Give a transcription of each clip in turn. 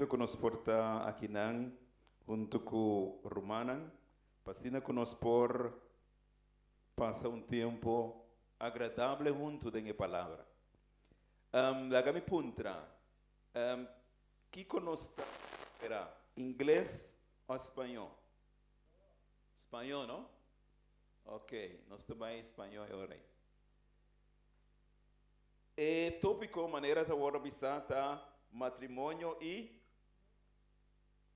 kontentu ku nos por ta akinan huntu ku rumannan pa asina ku nos por pasa un tempu agradable huntu den e Palabra. Laga mi puntra, kiko nos ta spera, ingles òf spañó? Spañó, no? Ok, nos ta bai spañó e ora ei. E tópiko manera ta wòrdu bisá ta matrimonio i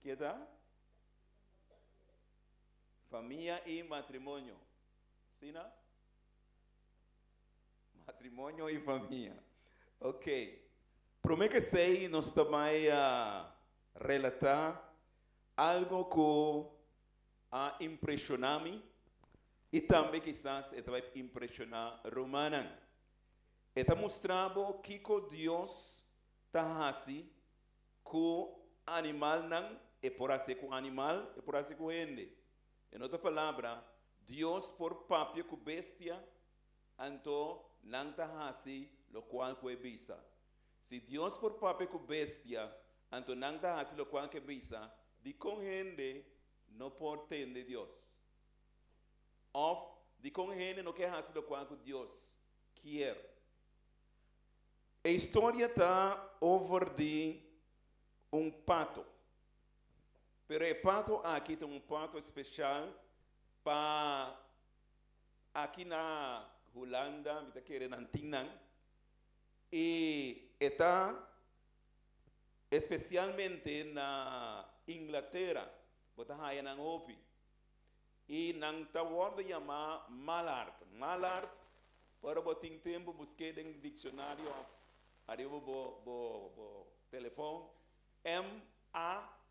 ke ta? Famia i matrimonio. Asina? Matrimonio i famia. Ok. Promé ku esei nos ta bai relatá algu ku a impreshoná mi i tambe kisas e ta bai impreshoná rumannan. E ta mustra bo kiko Dios ta hasi ku animalnan, e por hasié ku animal, e por hasié ku hende. En otro palabra, Dios por papia ku bestia, anto nan ta hasi lokual ku e bisa. Si Dios por papia ku bestia, anto nan ta hasi lokual ku e bisa, dikon hende no por tende Dios? Òf, dikon hende no ke hasi lokual ku Dios kier? E historia ta over di un pato. Pero e pato aki ta un pato especial pa aki na Hulanda, mi ta kere nan tin nan. I e ta especialmente na Inglatera, bo ta haya nan hopi. I nan ta wòrdu yamá mallard. Mallard, ora bo tin tempu busk'é den dikshonarioòf ariba bo bo bo telefòn, M-A-L-L-A-R-D,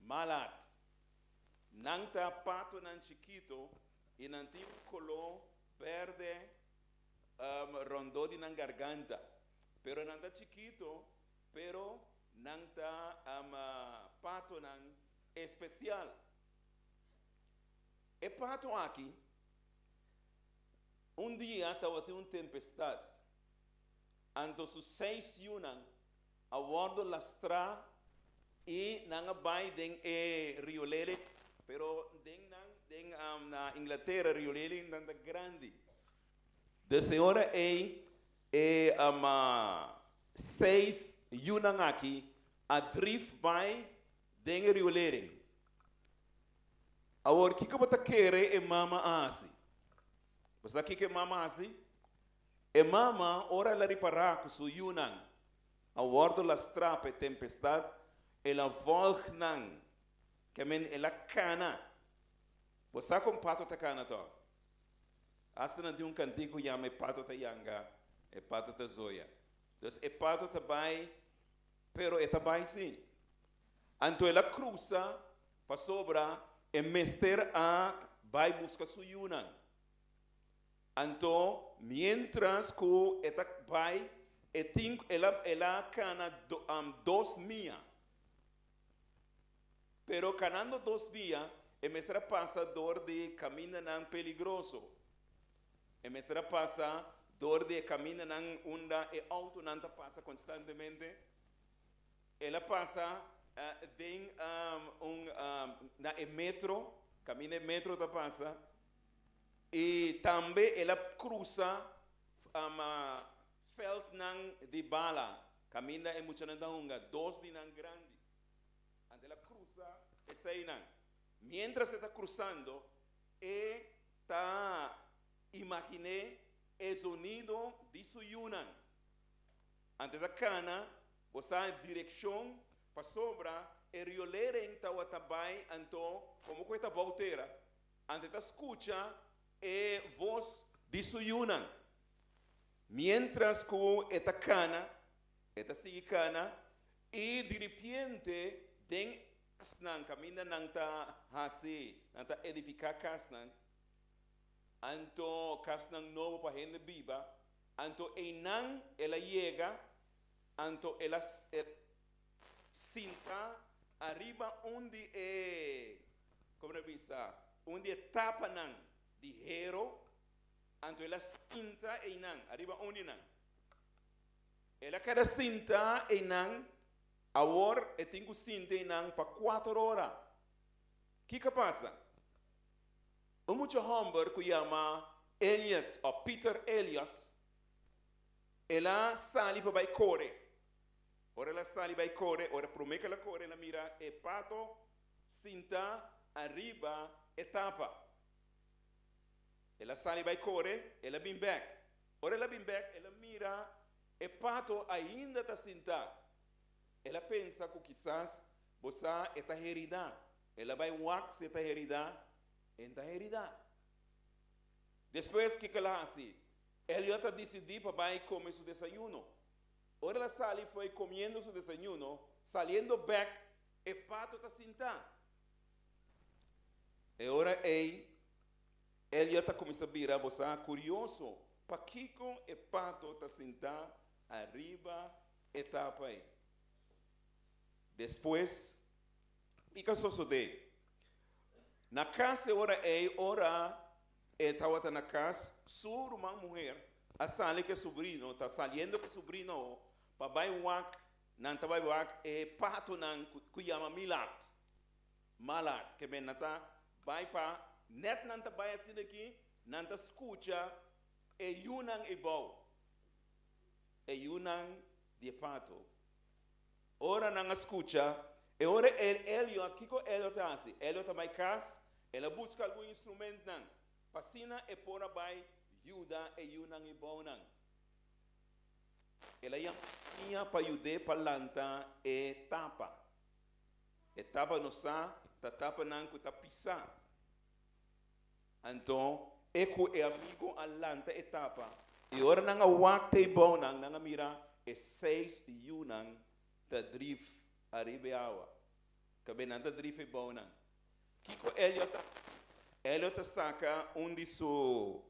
mallard. Nan ta patonan chikito i nan tin un koló bèrdè rondó di nan garganta. Pero nan ta chikito, pero Nan ta ama patonan especial. E pato aki, un dia tabatin un tempestad, anto su seis yunan a wordo lastra y nan a bay den e riolele, pero den nan, den na Inglatera riolele nan ta grandi. Desde e ora ei e seis yunan aki a drif bai den e riolering. Awor kiko bo ta kere e mama a hasi? Bo sa kiko e mama a hasi? E mama ora el a ripará ku su yunan a wòrdu lastrá pa e tempestat, el a vòlg nan, ke men el a kana. Bo sa kon pato ta kana tòg? Asta nan tin un kantik ku yama e pato ta yanga, e pato ta zoya. Dus e pato ta bai, pero e ta bai sí. Anto el a krusa pasobra e mester a bai buska su yunan. Anto miéntras ku e ta bai, e tin el a el a kana dos mia. Pero kanando dos mia, e mester a pasa dor di kamindanan peligroso. E mester a pasa dor di e kamindanan unda e outonan ta pasa konstantemente. El a pasa den un na e metro, kaminda e metro ta pasa. I tambe el a krusa veldnan di bala, kaminda e muchanan ta hunga, dos di nan grandi. Anto el a krusa eseinan. Miéntras e ta krusando, e ta imaginé e zonido di su yunan. Anto e ta kana, bo sa, direkshon pasobra e rioleren tabata bai, anto komo ku e ta bou tera, anto e ta skucha e vos di su yunan. Miéntras ku e ta kana, e ta sigui kana, I diripiente den e kasnan kaminda nan ta hasi, nan ta edifiká kasnan, anto kasnan nobo pa hende biba, anto einan el a yega, anto el a sinta ariba un di e, komo nan bisa, un di e tapanan di hero, anto el a sinta einan, ariba un di nan. El a keda sinta einan, awor e tin ku sinta einan pa kuater ora. Kiko a pasa? Un mucha hòmber ku yama Elliot òf Peter Elliot, el a sali pa bai kore. Ora el a sali bai kore, ora promé ku el a kore el a mira e pato sinta ariba e tapa. El a sali bai kore, el a bin bèk. Ora el a bin bèk, el a mira e pato ainda ta sintá. El a pensa ku kisas bo sa e ta heridá. El a bai wak si e ta heridá, e no ta heridá. Despues kiko el a hasi? Elliot a disidí pa bai kome su desayuno. Ora el a sali fo'i komiendo su desayuno, saliendo bèk, e pato ta sintá. E ora ei, Elliot a kuminsá bira bo sa kurioso pakiko e pato ta sintá ariba e tapa ei. Despues, kiko a sosodé? Na kas e ora ei, ora e tabata na kas, su ruman muher a sali ku e subrino, ta saliendo ku e subrino pa bai wak, nan ta bai wak e patonan ku yama milard. Malard, ke men nan ta bai pa net nan ta bai asina aki, nan ta skucha e yunan ebou, e yunan di e pato. Ora nan a skucha, e ora el Elliot, kiko Elliot a hasi? Elliot a bai kas, el a buska algun instrumentnan, pa asina e por a bai yuda e yunan ebounan. El a yama Tia pa yud'é pa lanta e tapa. E tapa no sa ta tapanan ku ta pisá. Anto e ku e amigu a lanta e tapa, i ora nan a wak te bounan, nan a mira e seis yunan ta drif ariba e awa. Kabe nan ta drif e bounan. Kiko Elliot a hasi? Elliot a saka un di su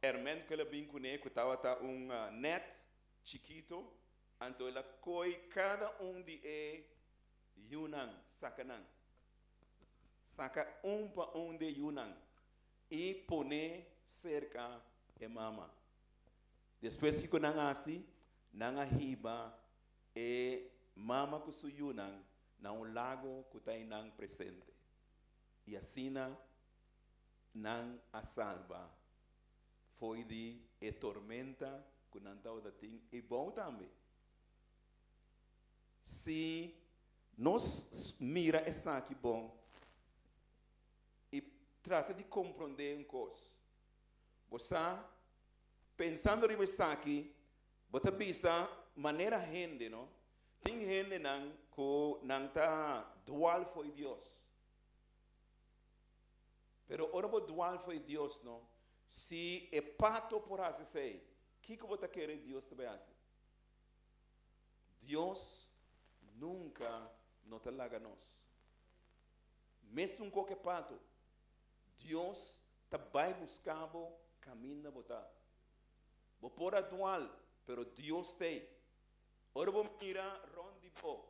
herment ku el a bin kuné, ku tabata un nèt chikitu. Anto el a koi kada un di e yunan, saka nan. Saka un pa un di e yunan i pone serka e mama. Despues kiko nan a hasi? Nan a hiba e mama ku su yunan na un lago ku ta einan presente. I asina nan a salba Fo'i di e tormenta ku nan tabata tin i bou tambe. Si nos mira esaki bon i trata di komprondé un kos, bo sa, pensando riba esaki, bo ta bisa manera hende, no? Tin hendenan ku nan ta dual fo'i Dios. Pero ora bo dual fo'i Dios no, si e pato por hasi esei, kiko bo ta kere Dios ta bai hasi? Dios nunka no ta laga nos. Mesun koke pato, Dios ta bai buska bo kaminda bo ta. Bo por a dual, pero Dios t'ei. Ora bo mira rònt di bo,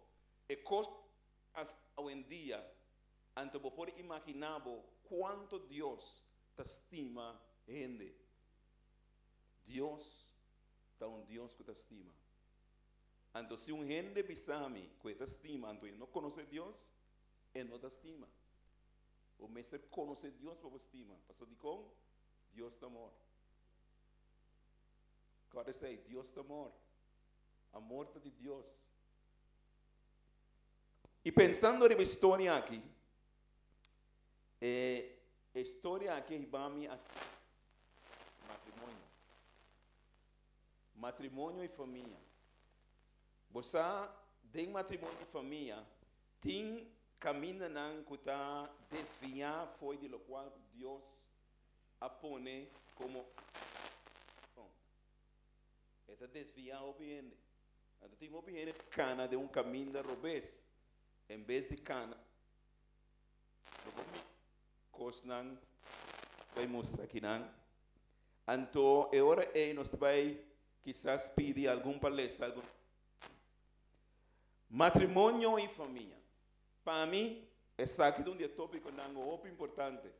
e kos hasi awendia, Anto bo por imaginá bo kuantu Dios ta stima hende. Dios ta un Dios ku ta stima. Anto si un hende bisa mi ku e ta stima anto e no konosé Dios, e no ta stima. Bo mester konosé Dios pa bo stima. Pasobra dikon? Dios ta amor. Kòrda esei, Dios ta amor. Amor ta di Dios. I pensando riba e storia aki, e storia aki a hiba mi a matrimonio. Matrimonio i famia. Bo sa, den matrimonio i famia tin kamindanan ku ta desviá fo'i di lokual ku Dios a pone komo bon. E ta desviá hopi hende. Anto tin hopi hende ta kana den un kaminda robes en bes di kana lo bo mira kosnan bai mustra akinan. Anto e ora ei nos ta bai kisas pidi algun pa lesa algun Matrimonio i famia. Pa mi esaki ta un di e topikonan hopi importante.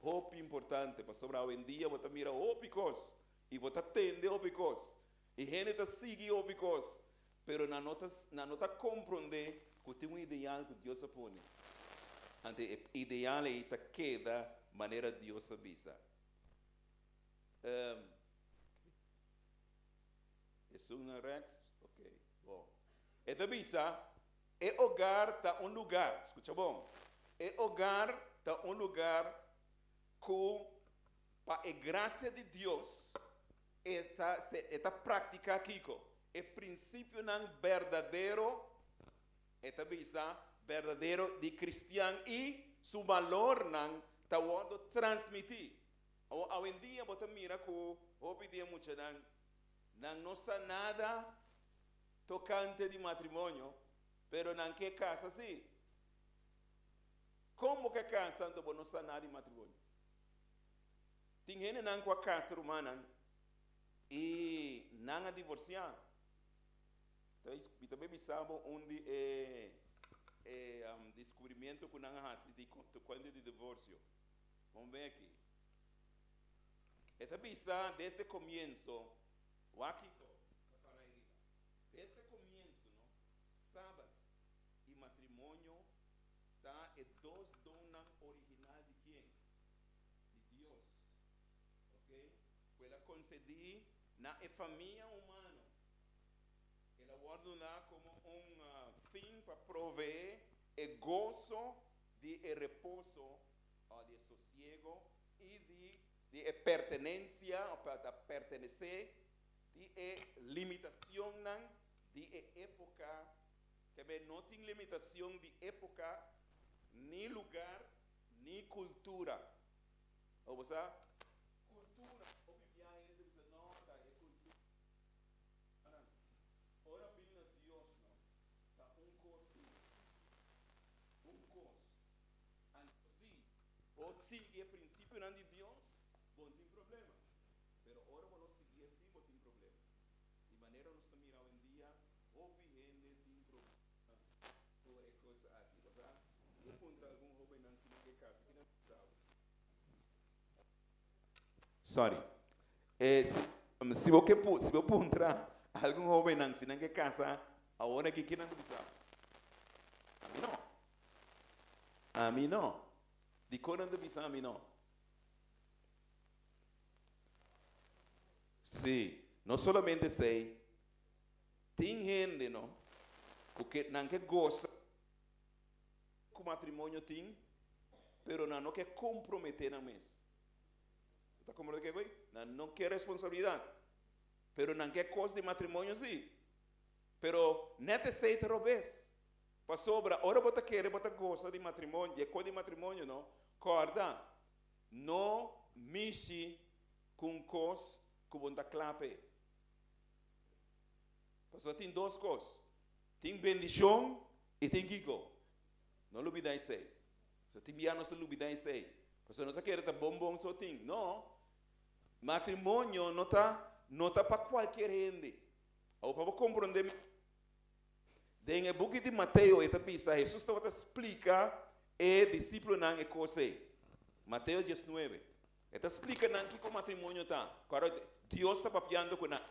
Hopi importante pasobra awendia bo ta mira hopi kos i bo ta tende hopi kos. I hende ta sigui hopi kos, pero nan no ta nan no ta komprondé ku tin un ideal ku Dios a pone. Anto e ideal ei ta keda manera Dios a bisa. Um, esun na rechts? Ok, bon. E ta bisa, e hogar ta un lugar, skucha bon, e hogar ta un lugar ku pa e grasia di Dios e ta e ta praktiká kiko? E prinsipionan berdadero, e ta bisa, berdadero di kristian i su balornan ta wòrdu transmití. Awor, awendia bo ta mira ku hopi di e muchanan, nan no sa nada tokante di matrimonio, pero nan ke kasa sí. Kon bo ke kasa anto bo no sa nada di matrimonio? Tin hendenan ku a kasa rumannan i nan a divorsiá. Mi ta bay bisa bo un di e e descubrimiento ku nan a hasi di tokante di divorsio. Bon ben aki. E ta bisa desde komienso, wak kiko ta para ei riba. Desde komienso no, Sabat i matrimonio ta e dos donnan original di ken? Di Dios. Ok? Ku el a konsedí na e famia humano. El a wòrdu duna komo un fin pa proveé e goso di e reposo òf di e sosiego i di di e pertenensia òf pa ta pertenesé di e limitacionnan di e époka, kebe no tin limitacion di époka, ni lugar, ni kultura. Bo bo sa? Kultura, hopi biaha hende bisa no ta e kultura. Ora bin na Dios no, ta un kos tin. Un kos. Anto si bo sigui e prinsipionan di Dios, bo no tin problema. Pero ora bo no sigui así, bo tin problema. Di manera nos ta mira awendia, hopi hende tin problema ku e kos aki. Bo sa, si bo puntra algun hóbennan si nan ke kasa, ki nan ta bisa bo? Sorry. E, si, si bo ke si bo puntra algun hóbennan si nan ke kasa awor aki, ki nan ta bisa bo? Ami no. Ami no. Dikon nan ta bisa ami no? Sí, no solamente esei, tin hende no ku ke nan ke gosa ku matrimonio tin, pero nan no ke komprometé nan mes. Bo ta komprondé ke koe? Nan no ke responsabilidat, pero nan ke kos di matrimonio sí. Pero nèt esei ta robes, pasobra ora bo ta kere bo ta gosa di matrimonio, di e kos di matrimonio no, kòrda, no mishi ku un kos ku bo no ta kla p'e. Pasobra tin dos kos, tin bendishon i tin kiko? No lubidá esei. So tin bia nos ta lubidá esei. Pasobra nos ta kere ta bon bon so tin. No. Matrimonio no ta no ta pa kualkier hende. Awor pa bo komprondé mi den e buki di Mateo e ta bisa Hesus tabata splika e disipelnan e kos ei. Mateo diesnuebe. E ta splika nan kiko matrimonio ta. Kòrda Dios ta papiando ku nan.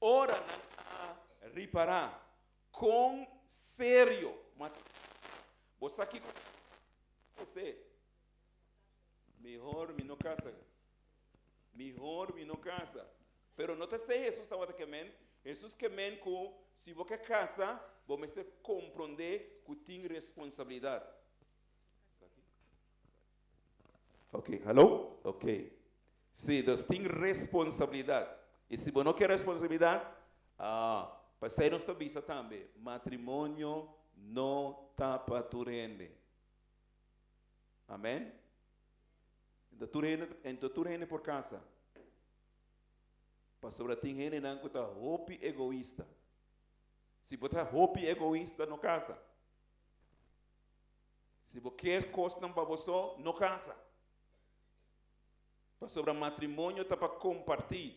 Ora nan a ripará kon serio matrimonio ta, bo sa kiko nan a Mihor mi no kasa. Mihor mi no kasa. Pero no ta esei Hesus tabata ke men. Hesus ke men ku si bo ke kasa, bo mester komprondé ku tin responsabilidat. Ok, hallo? Ok. Sí, dus tin responsabilidad. Y si bo no kier responsabilidad, ah, pasei nos ta bisa tambe, matrimonio no ta pa tur hende. Amen? Ento tur hende, ento tur hende por casa. Pasobra tin hendenan ku ta hopi egoista. Si bo ta hopi egoista, no casa. Si bo kier kosnan pa bo so, no kasa. Pasobra matrimonio ta pa kompartí.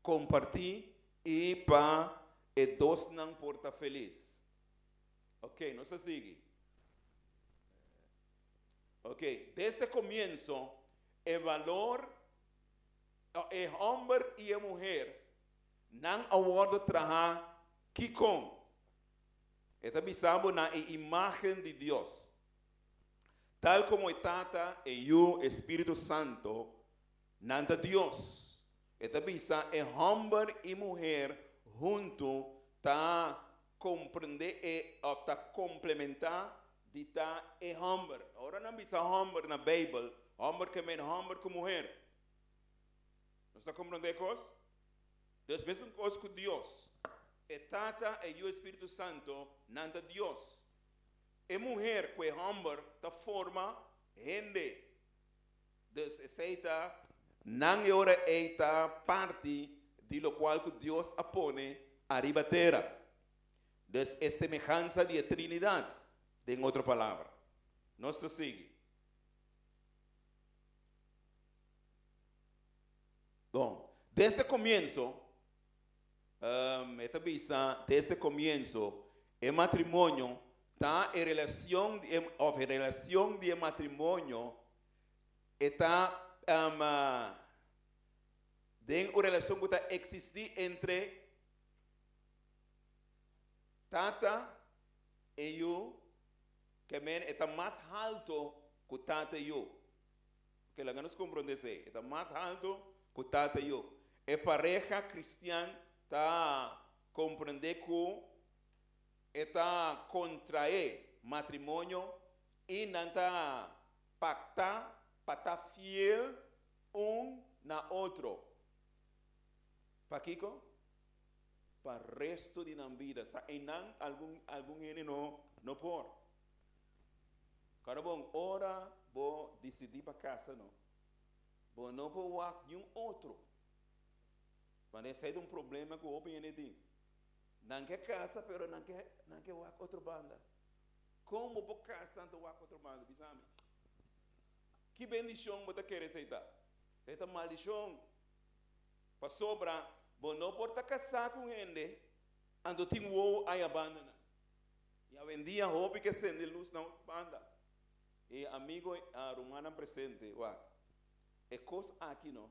Kompartí i pa e dosnan por ta felis. Ok, nos ta sigui. Ok, desde komienso e balor, e hòmber i e muher. Nan a wòrdu trahá kikon? E ta bisa bo na e imágen di Dios. Tal komo e Tata, e Yu, e Spiritu Santo, nan ta Dios. E ta bisa e hòmber i muher huntu ta komprendé e òf ta komplementá di ta e hòmber. Ora nan bisa hòmber na Beibel, hòmber ke men hòmber ku muher. Nos ta komprendé e kos? Dus mesun kos ku Dios. E Tata, e Yu, e Spiritu Santo, nan ta Dios. E muher ku e hòmber ta forma hende. Dus esei ta nan e ora ei ta parti di lokual ku Dios a pone ariba tera. Dus e semehansa di e Trinidat, den otro palabra. Nos ta sigui. Bon, desde komienso, e ta bisa, desde komienso, e matrimonio ta e relacion di e, of e relacion di e matrimonio e ta den un relacion cu ta existi entre tata e yu, ke men e ta mas halto cu tata e yu. Oke, laga nos comprende esey. E ta mas halto cu tata e yu. E pareha cristian ta comprende cu E ta kontraé matrimonio i nan ta paktá pa ta fiel un na otro. Pakiko? Pa resto di nan bida. Sa einan algun algun hende no no por. Kòrda bon, ora bo disidí pa kasa no, bo no por wak niun otro. Pasobra esei ta un problema ku hopi hende tin. Nan ke kasa pero nan ke nan ke wak otro banda. Kon bo por kasa anto wak otro banda? Bisa mi. Ki bendishon bo ta kere esei ta? Esei ta maldishon. Pasobra bo no por ta kasá ku un hende anto tin wowo aya banda nan. I awendia hopi ke sende lus na otro banda. E amigo rumannan presente wak e kos aki no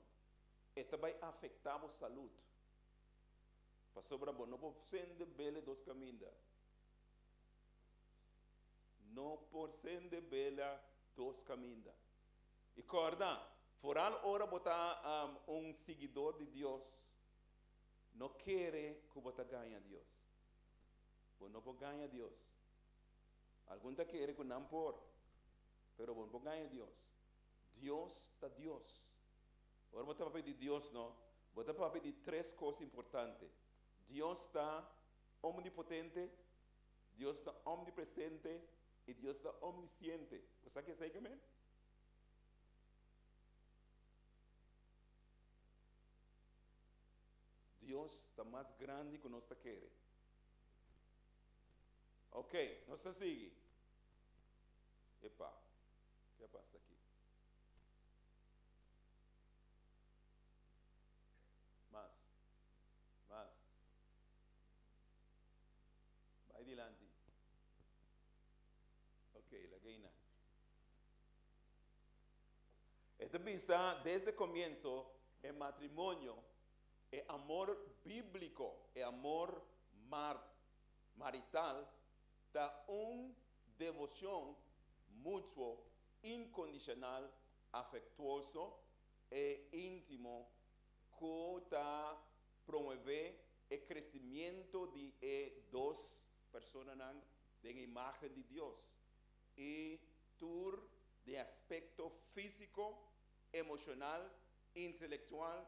e ta bai afektá bo salud. Pasobra bo no por sende bele dos kaminda. No por sende bela dos kaminda. I kòrda, foral ora bo ta un siguidor di Dios, no kere ku bo ta gaña Dios. Bo no por gaña Dios. Algun ta kere ku nan por, pero bo no por gaña Dios. Dios ta Dios. Ora bo ta papia di Dios no, bo ta papia di tres kos importante, Dios ta omnipotente, Dios ta omnipresente i Dios ta omnisiente. Bo sa ke esei ke men? Dios ta mas grandi ku nos ta kere. Ok, nos ta sigui. Epa, ke a pasa aki? Mas. Mas. Bai dilanti. Ok, laga einan. E ta bisa desde comienzo e matrimonio, e amor bíblico, e amor mar, marital ta un devocion mutuo incondicional afectuoso e íntimo cu ta promueve e crecimiento di e dos personanan den e imagen di Dios y tur den aspecto físico, emocional, intelectual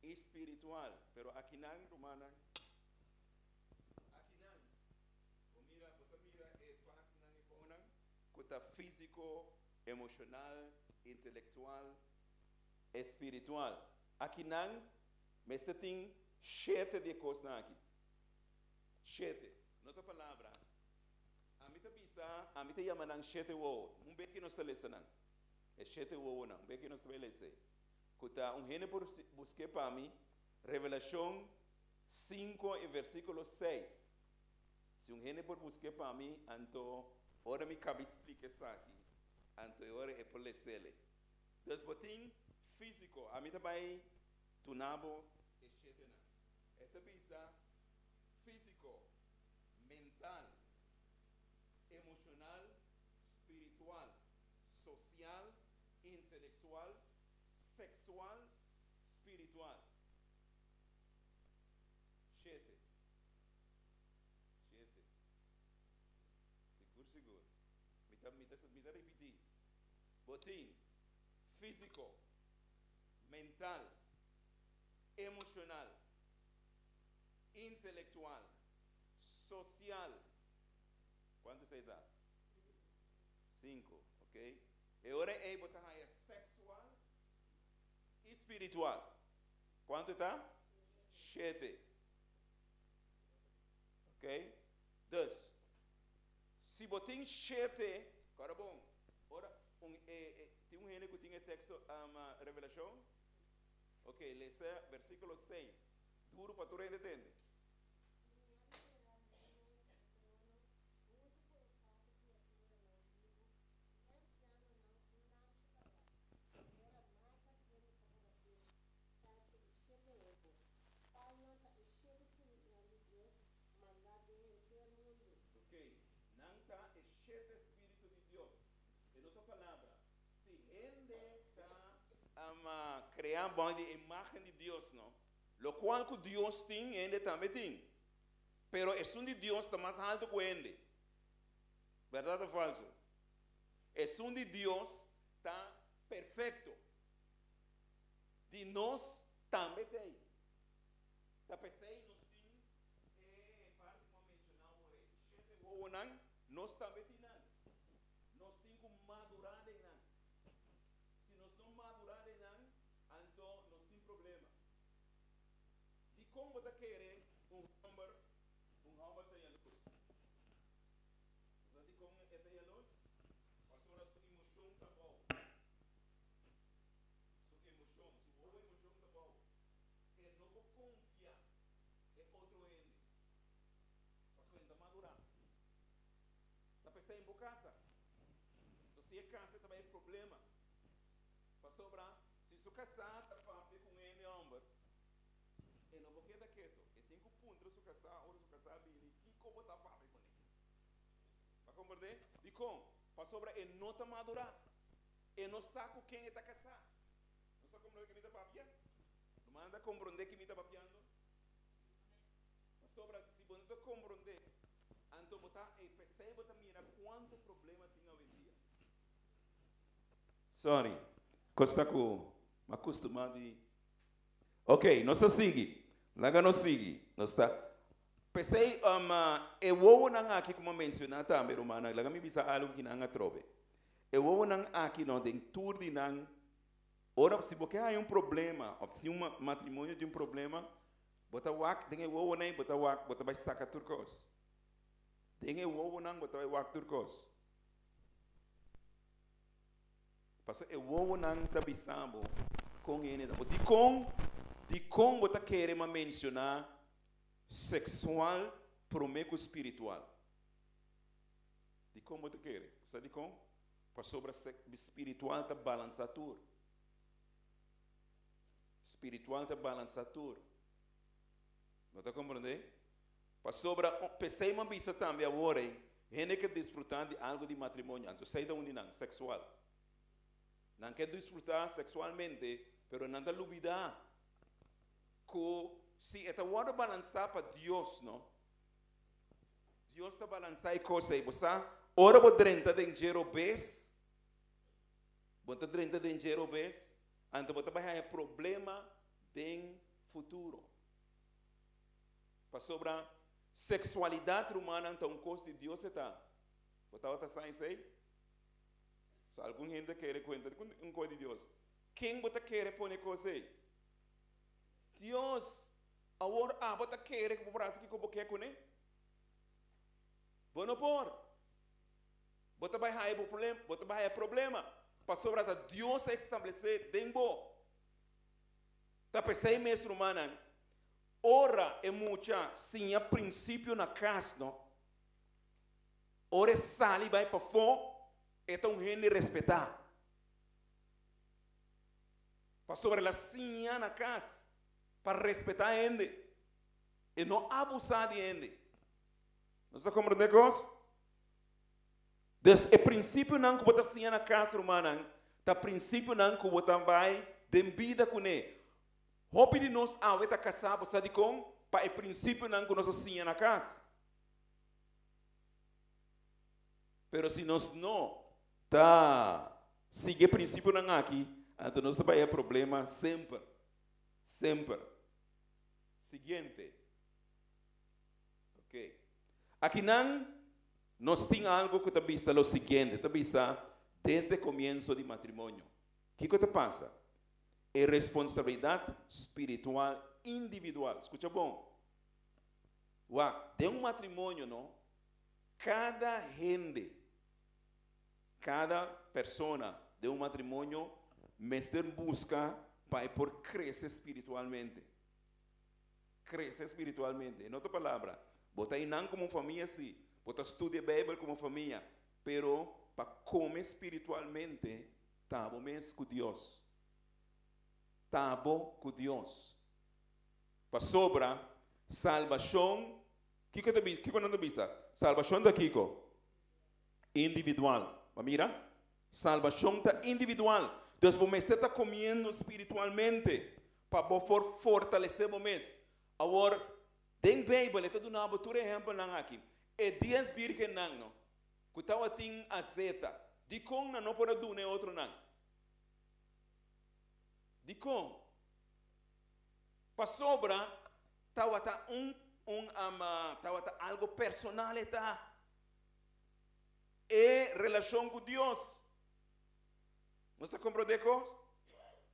y spiritual. Pero akinan, rumannan, akinan, bo mira, bo ta mira e partinan e fonan cu ta físico, emoshonal, intelektual, e spiritual. Akinan mester tin shete di e kosnan aki. Shete. No ta palabra. Ami ta bisa, ami ta yama nan shete wowo. Un bes ki nos ta lesa nan. E shete wowonan. Un bes ki nos ta bai lesa e. Ku ta un hende por busk'é pa mi, Revelashon sinku e versíkulo seis. Si un hende por busk'é pa mi, anto ora mi kabi splika esaki, anto e ora e por les'el. Dus bo tin físiko, ami ta bai duna bo e shetenan. bisa físiko, mental, emoshonal, spiritual, sosial, intelektual, seksual, spiritual. 7. 7. Sigur, sigur. Mi ta ripití. Bo tin físiko, mental, emoshonal, intelektual, sosial. Kuantu esei ta? 5, ok? I awor ei bo ta seksual i spiritual. Kuantu ta? 7. Ok? Dus, si bo tin 7, awor bon, ora, tin un hende ku tin e teksto Revelashon? Ok, lesa versíkulo 6. Duru pa tur hende tende. I mi a mira meimei di e trono, huntu ku e kuater kriaturanan bibu i e ansianonan, un lamchi pará, manera marka den riba kabes, pechu i shete wowo, kualnan ta e shete spiritunan di Dios mandá den henter mundu. Ok, nan ta e shete spiritu di Dios. En otro palabra, si hende ta kreá bou di imágen di Dios, no? Lokual ku Dios tin, hende tambe tin. Pero esun di Dios ta mas haltu ku hende. Berdat òf falsu? Esun di Dios ta perfekto. Di nos tambe tin. Ta p'esei nos tin e parti ku a menshoná awor, shete wowonan, nos tambe tin nan. Nos tin ku madurá den nan. Si nos no madurá den nan, anto nos tin problema. Dikon bo ta kere un hòmber ta yalurs? Bo sa dikon e ta yalurs? Pasobra su emoshon ta bou. Su emoshon, su hopi emoshon ta bou. E no por konfia e otro hende. Pasobra e ta madurá. Ta pensa den bo kas. Anto, si e kas tambe problema. Pasobra, si su kasá ta papia ku un hòmber, e no por keda ketu. E tin ku puntra su kasá, ora su kasá bini, kiko bo ta papia kuné. Bo a komprondé? Dikon? Pasobra e no ta madurá. E no sa ku ken e ta kasá. No sa komprondé ku mi ta papia? No manda komprondé ku mi ta papiando? Pasobra, si bo no ta komprondé, anto bo ta, e p'esei bo ta mira kuantu problema tin awendia. Sorry, kosta ku mi a kustumá di. Ok, nos ta sigui. Laga nos sigui. Nos ta. P'esei, e wowonan aki ku mi a menshoná tambe, rumannan, laga mi bisa algu ku nan atrobe. E wowonan aki no, den tur di nan, ora si bo ke haña un problema, òf si un matrimonio tin un problema, bo ta wak den e wowonan, bo ta wak, bo ta bai saka tur kos. Den e wowonan bo ta bai wak tur kos. Paso e wowonan ta bisabo kon hende ta. Dikon bo ta kere mi a menshoná seksual promé ku spiritual? Dikon bo ta kere? Sa dikon? Pasobra spiritual ta balansá tur. Spiritual ta balansá tur. No ta komprondé? Pasobra p'esei mi a bisa tambe awor, hende ke disfrutá di algu di matrimonio, anto esei ta un di nan, seksual. Nan ke disfrutá seksualmente, pero nan ta lubidá ku si e ta wòrdu balansá pa Dios, no? Dios ta balansá e kos ei. Bo sa, ora bo drenta den dje robes, bo ta drenta den dje robes, anto bo ta bai haña problema den futuro. Pasobra seksualidat, rumannan, ta un kos di Dios e ta. Bo tabata sa esei? So algun hende kere kuenta un kos di Dios. Ken bo ta kere pone kos ei? Dios. Awor abo ta kere ku bo por hasi kiko bo ke kuné? Bo no por. Bo ta bai haña bo problema, bo ta bai haña problema. Pasobra ta Dios a establesé den bo. Ta p'esei mes, rumannan, ora e mucha siña prinsipio na kas, no? Ora e sali bai pafó, e ta un hende respetá. Pasobra el a siña na kas pa respetá hende. E no abusá di hende. Nos ta komprendé kos? Dus e prinsipionan ku bo ta siña na kas, rumannan, ta prinsipionan ku bo ta bai den bida kuné. Hopi di nos awe ta kasá, bo sa dikon? Pa e prinsipionan ku nos a siña na kas. Pero si nos no ta sigui e prinsipionan aki, anto nos ta bai haña problema semper. Semper. Siguiente. Ok. Akinan nos tin algo ku ta bisa lo siguiente, ta bisa desde komienso di matrimonio. Kiko ta pasa? E responsabilidat spiritual individual. Skucha bon. Wak, den un matrimonio no, kada hende, kada persona den un matrimonio mester buska pa e por krese spiritualmente. Krese spiritualmente. En otro palabra, bo ta einan komo famia sí, bo ta studia Beibel komo famia, pero pa kome spiritualmente ta bo mes ku Dios. Ta bo ku Dios. Pasobra salbashon, kiko ta bisa, kiko nan ta bisa? Salbashon ta kiko? Individual. Bo a mira? Salbashon ta individual. Dus bo mester ta komiendo spiritualmente pa bo por fortalesé bo mes. Awor, den Beibel e ta duna bo tur e ehèmpelnan aki. E dies bírgennan no, ku tabatin azeta, dikon nan no por a duna e otronan? Dikon? Pasobra tabata un un tabata algo personal e ta. E relashon ku Dios. Nos ta komprondé kos?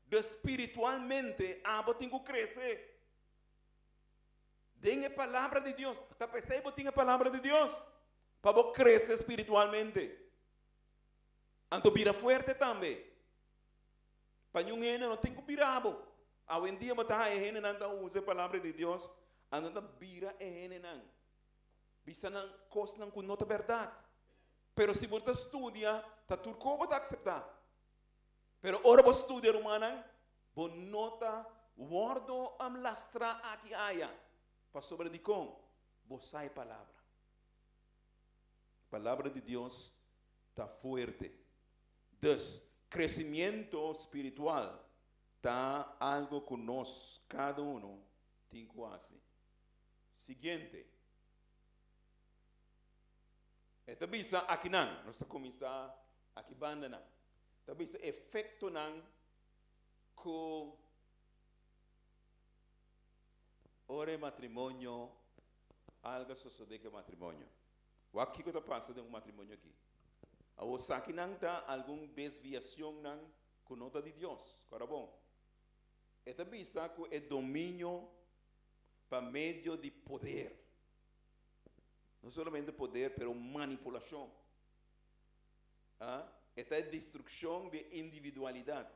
Dus spiritualmente abo tin ku krese den e palabra di Dios. Ta p'esei bo tin e palabra di Dios, pa bo krese spiritualmente. Anto bira fuerte tambe. Pa niun hende no tin ku bira bo. Awendia bo ta haña e hendenan ta usa e palabra di Dios, anto ta bira e hendenan. Bisa nan kosnan ku no ta bèrdat. Pero si bo ta studia, ta tur kos bo ta akseptá. Pero ora bo studia, rumannan, bo no ta wòrdu lastrá aki aya. Pasobra dikon? Bo sa e palabra. Palabra di Dios ta fuerte. Dus, kresimiento spiritual ta algo ku nos kada uno tin ku hasi. Siguiente. E ta bisa akinan, nos ta kuminsá aki bandanan. Ta bisa efektonan ku ora e matrimonio, algu a sosodé ku e matrimonio. Wak kiko ta pasa den un matrimonio aki. Awor sakinan ta algun desviacionnan cu no ta di Dios. Cora bon. E ta bisa cu e dominio pa medio di poder. No solamente poder, pero manipulacion. Ah, e ta e destruccion di individualidad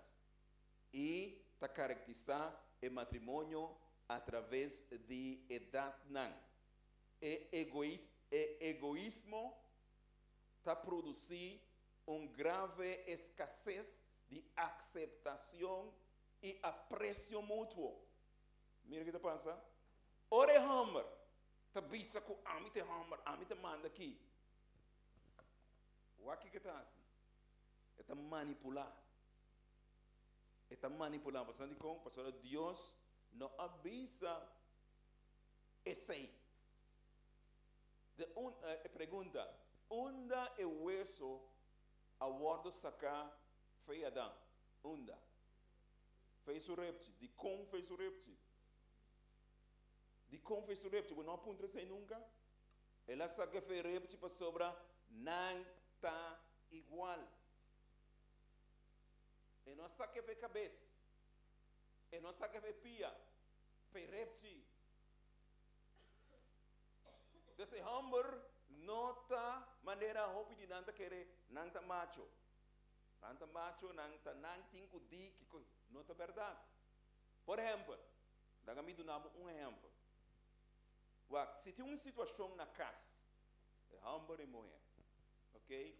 y ta caracterisa e matrimonio a traves di edadnan. E e egoismo ta produsí un grave eskases di akseptashon i apresio mutuo. Mira ki ta pasa. Ora e hòmber ta bisa ku ami ta e hòmber, ami ta manda aki, wak kiko e ta hasi? E ta manipulá. E ta manipulá. Pasobra dikon? Pasobra Dios no a bisa esei. De un e pregunta, Unda e weso a wordo saká fei Adan? Unda? Fei su repchi. Dikon fei su repchi? Dikon fei su repchi? Bo no a puntra esei nunka? El a saka fei repchi pasobra nan ta igual. E no a saka fei kabes. E no a saka fei pia. Fei repchi. Dus e homber no ta manera hopi di nan ta kere, nan ta macho. Nan ta macho, nan ta nan tin ku di kiko, no ta bèrdat. Por ehèmpel, laga mi duna bo un ehèmpel. Wak, si tin un situashon na kas, e homber i muhé, ok,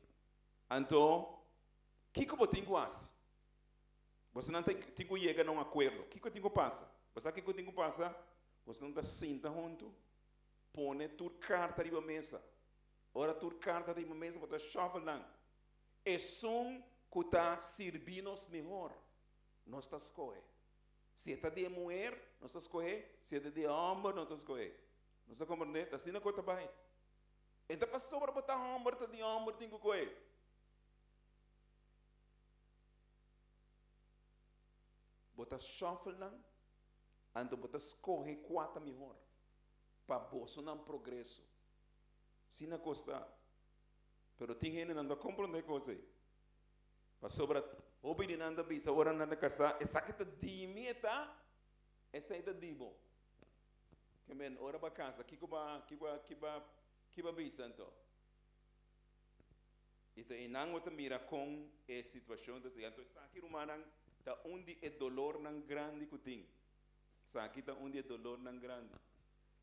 anto kiko bo tin ku hasi? Bosonan tin ku yega na un akuerdo. Kiko tin ku pasa? Bo sa kiko tin ku pasa? Boso ta sinta huntu, pone tur karta riba mesa. Ora tur karta riba mesa, bo ta shuffle nan. Esun ku ta sirbi nos mihor, nos ta skohe. Si e ta di e muher, nos ta skohe, si e ta di e homber, nos ta skohe. Nos ta komprendé? Ta asina ku ta bai. E ta pasobra bo ta homber, ta di homber tin ku kohe. Bo ta shuffle nan, anto bo ta skohe kua ta mihor pa bosonan progreso. Asina kos ta. Pero tin hendenan ta komprendé kos ei. Pasobra hopi di nan ta bisa ora nan ta kasá, esaki ta di mi e ta, esei ta di bo. Ke men, ora bo a kasa, kiko bo a, kiko a, kiko a, ki bo a bisa anto? I ta einan bo ta mira kon e situashon ta sigui. Anto esaki, rumannan, ta un di e dolornan grandi ku tin. Esaki ta un di e dolornan grandi.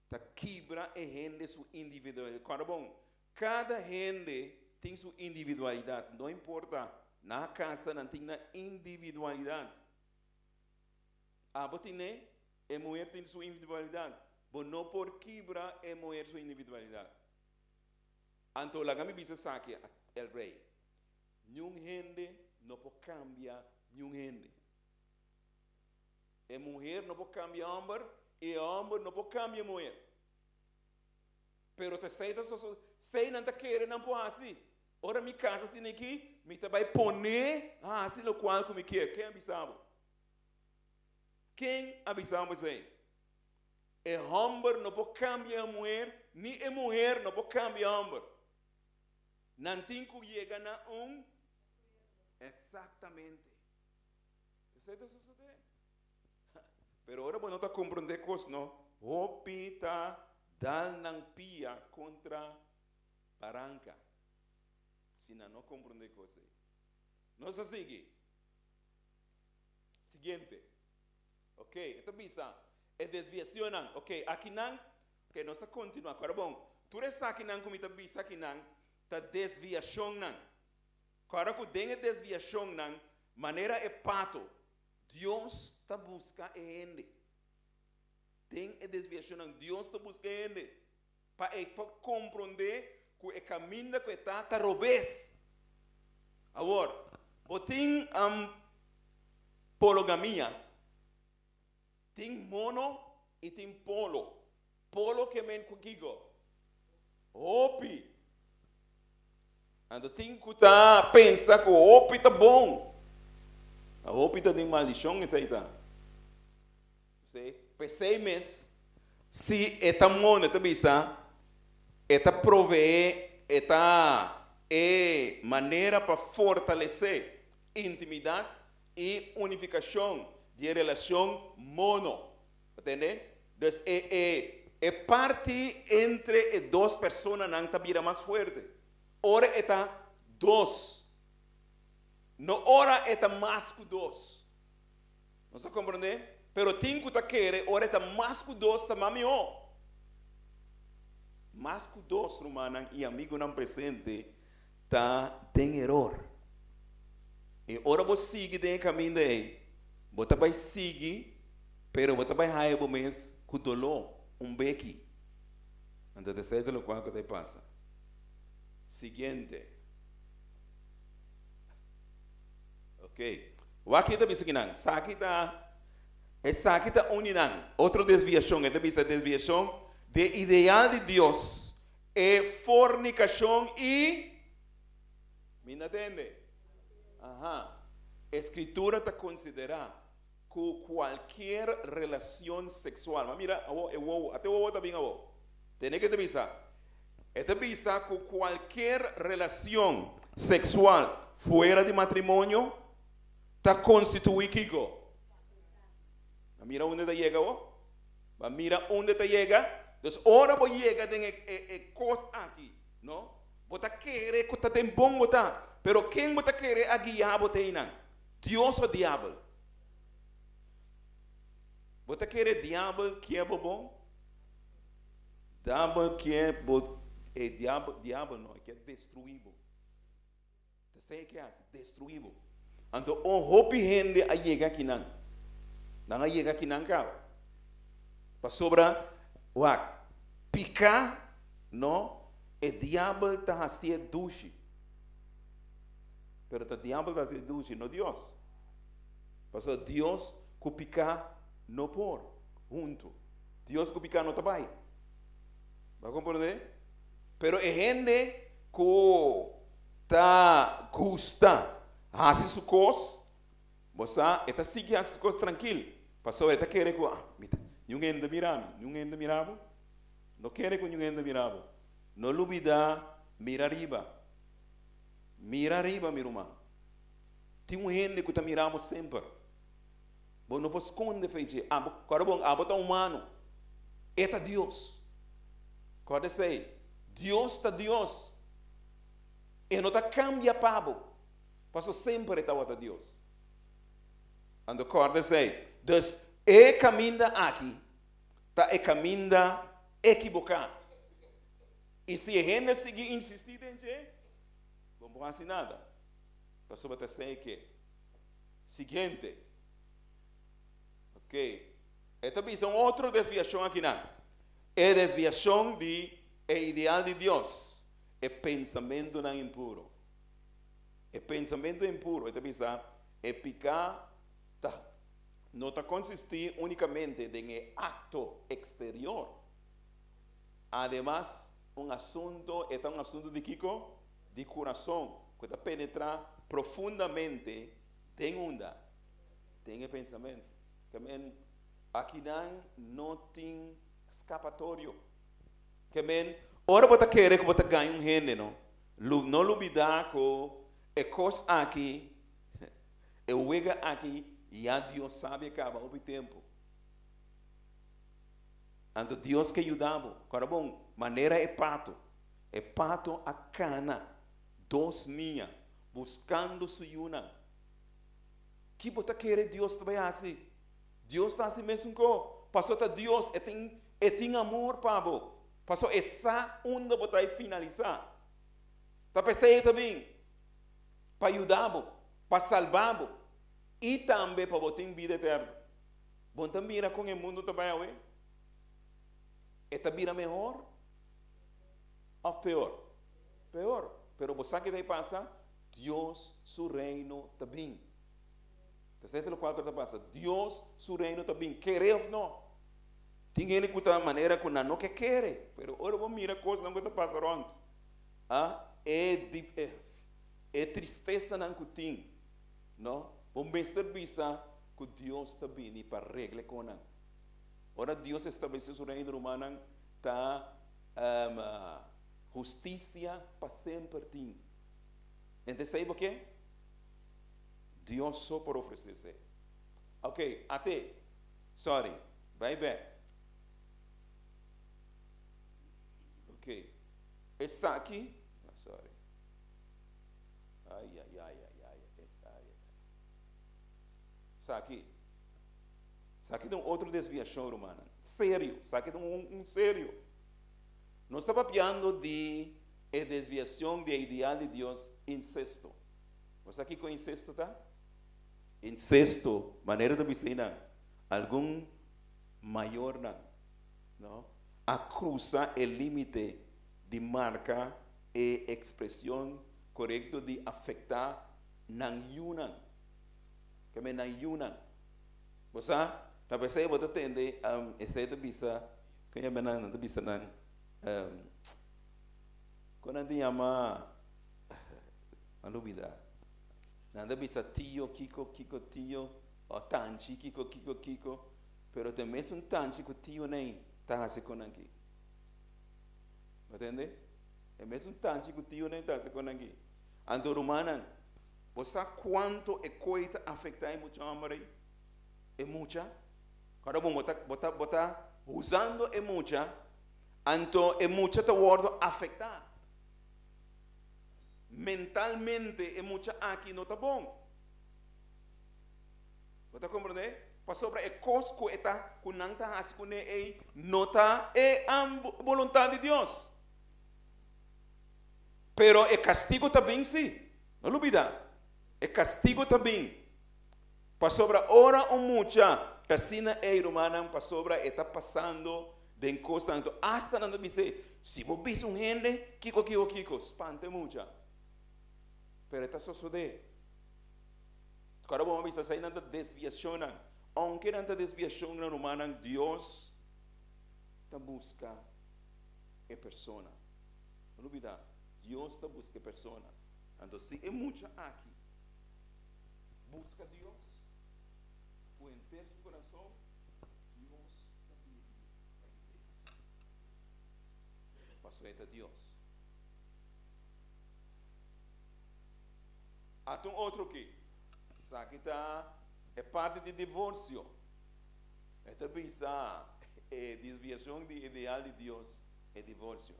Ta kibra e hende su individualidad. Kòrda bon, kada hende tin su individualidad. No importa, nan a kasa, nan tin nan individualidad. Abo tine, e muher tin su individualidad. Bo no por kibra e muher su individualidad. Anto laga mi bisa esaki, El Rey, niun hende no por kambia niun hende. E muher no por cambia homber y e homber no por cambia muher. Pero ta esey ta soso, esey nan ta kere nan por haci. Ora mi casa asina aki, mi ta bay pone haci locual cu mi kier. Ken a bisa bo? Ken a bisa bo esey? E homber no por cambia e muher, ni e muher no por cambia e homber. Nan tin cu yega na un Exactamente. Esei ta sosodé. Pero ora bo no ta komprondé kos no, hopi ta dal nan pia kontra baranka si nan no komprondé kos ei. Nos a sigui. Siguiente. Ok, e ta bisa e desviacionnan. Ok, akinan, ok, nos ta kontinuá. Kòrda bon, tur esakinan ku mi ta bisa akinan ta desviashonnan. Kòrda ku den e desviashonnan, manera e pato, Dios ta buska e hende. Den e desviashonnan, Dios ta buska e hende pa e por komprondé ku e kaminda ku e ta, ta robes. Awor, bo tin pologamia, tin mono i tin polo. Polo ke men ku kiko? Hopi. Anto tin ku ta pensa ku hopi ta bon. A hopi ta den maldishon esei ta. Se, p'esei mes, si e ta mono e ta bisa, e ta proveé, e ta e manera pa fortalesé intimidat i unifikashon di e relashon mono. Bo tende? Dus e e e parti entre e dos personanan ta bira mas fuerte ora e ta dos, no ora e ta mas ku dos. Nos a komprondé? Pero tin ku ta kere ora e ta mas ku dos ta mas mihó. Mas ku dos, rumannan i amigunan presente, ta den eror. I ora bo sigui den e kaminda ei, bo ta bai sigui, pero bo ta bai haña bo mes ku doló un beki. Anto ta esei ta lokual ku ta pasa. Siguiente. Ok. Wak e ta bisa kinan. Saki ta, esaki ta un di nan. Otro desviashon, e ta bisa desviashon de ideal di Dios. E fornicacion y Mi na tende? Aha. E Scritura ta considera cu cualkier relacion sexual, ma mira awo e wowo, ata e wowo ta bin awo. Tende ke ta bisa? E ta bisa cu cualkier relacion sexual fuera di matrimonio ta constitui kico? Ma mira unda ta yega awo? Ba mira unda ta yega. Dus ora bo yega den e e e kos aki, no, bo ta kere ku ta den bon bo ta, pero ken bo ta kere a guia bo te einan? Dios o diabel? Bo ta kere diabel kier bo bon? Diabel kier bo, e diabel, diabel no, e kier destrui bo. Ta esei e ke hasi, destruí bo. Anto un hopi hende a yega akinan. Nan a yega akinan kaba. Pasobra, wak, piká, no, e diabel ta hasié dushi. Pero ta diabel ta hasié dushi, no Dios. Pasobra Dios ku piká no por huntu. Dios ku piká no ta bai. Bo a komprondé? Pero e hende ku ta gusta hasi su kos, Bo sa, e ta sigui hasi su kos trankil, pasobra e ta kere ku, ah, mi ta, niun hende ta mira mi. Niun hende ta mira bo? No kere ku niun hende ta mira bo. No lubida mira riba. Mira riba, mi ruman. Tin un hende ku ta mira bo semper. Bo no por skonde for dje. Abo, kòrda bon, abo ta humano. E ta Dios. Kòrda esei. Dios ta Dios. E no ta kambia pa bo. Paso semper e tabata Dios. Anto kòrda esei. Dus, e kaminda aki ta e kaminda ekiboká. I si e hende sigui insistí den dje, bo no por hasi nada. Pasobra ta esei ke. Siguiente. Oké. E ta bisa un otro desviashon akinan. E desviashon di e ideal di Dios, e pensamentunan impuro. E pensamentu impuro, e ta bisa, e piká ta no ta konsistí únikamente den e akto eksterior. Ademas, un asunto, e ta un asunto di kiko? Di kurason, ku ta penetrá profundamente den unda? Den e pensamentu. Ke men, akinan no tin skapatorio. Ke men, ora bo ta kere ku bo ta gaña un hende, no? Lu no lubidá ku e kos aki, e wega aki, ya Dios sabi a kaba hopi tempu. Anto Dios ke yuda bo. Kòrda bon, manera e pato. E pato a kana dos mia buskando su yunan. Ki bo ta kere Dios ta bai hasi? Dios ta hasi mesun ko. Pasobra ta Dios, e tin e tin amor pa bo. Paso e sa unda bo ta e finalisá. Ta p'esei e ta bin, pa yuda bo, pa salba bo, i tambe pa bo tin bida eterno. Bo no ta mira kon e mundu ta bai awe? E ta bira mehor òf peor? Peor. Pero bo sa ke ta e pasa? Dios su Reino ta bin. Ta esei ta lokual ku ta pasa. Dios su Reino ta bin, kere òf no. Tin hende ku ta manera ku nan no ke kere, pero ora bo mira kosnan ku ta pasa rònt, a e di e e tristesanan ku tin, no, bo mester bisa ku Dios ta bini pa regla e konan. Ora Dios establesé su reino, rumannan, ta hustisia pa semper tin. Enta esei bo ke? Dios so por ofresé esei. Oke, ate. Sorry, bai bek. Ok, esaki, ah, sorry. Ay, ay, ay, ay, ay, ay, ay. Esaki, esaki ta un otro desviacion, rumannan. Serio, esaki ta un, un serio. Nos ta papiando di e desviacion di e ideal di Dios, incesto. Bo sa kiko incesto ta? Incesto, manera ta bisa einan, algun mayornan, no, a crusa e limite di marca e expresion corecto di afecta nan yunan, ke men nan yunan. Bo sa, ta pesey bo ta tende, esey ta bisa, con yama nan, nan ta bisa nan, con nan ta yama, a lubida. Nan ta bisa tio kiko kiko tio o tanchi kiko kiko kiko, pero ta e mesun tanchi ku tio nei ta hasi kon aki. Bo tende? E mesun tanchi ku tio nei ta hasi kon aki. Anto rumannan, bo sa kuantu e koi ta afektá e mucha hòmber ei? E mucha? Kòrda bon, bo ta bo ta bo ta usando e mucha, anto e mucha ta wòrdu afektá. Mentalmente e mucha aki no ta bon. Bo ta komprendé? Pasobra e kos ku e ta ku nan ta hasi kuné ei no ta e boluntat di Dios. Pero e kastigu ta bin sí. No lubidá. E kastigu ta bin. Pasobra ora un mucha. Ta asina ei, rumannan, pasobra e ta pasando den kosnan. Anto asta nan ta bis'é, Si bo bisa un hende kiko, kiko, kiko, spanta e mucha. Pero e ta sosodé. Ora bo a bisa esei nan ta desviashonnan. Ounke nan ta desviashonnan, rumannan, Dios ta buska e persona. No lubidá, Dios ta buska e persona. Anto si e mucha aki buska Dios ku henter su kurason, Dios ta bini pa yud'é. Pasobra e ta Dios. Ata un otro ki. Esaki ta e parti di divorsio. E ta bisa e desviashon di ideal di Dios, e divorsio.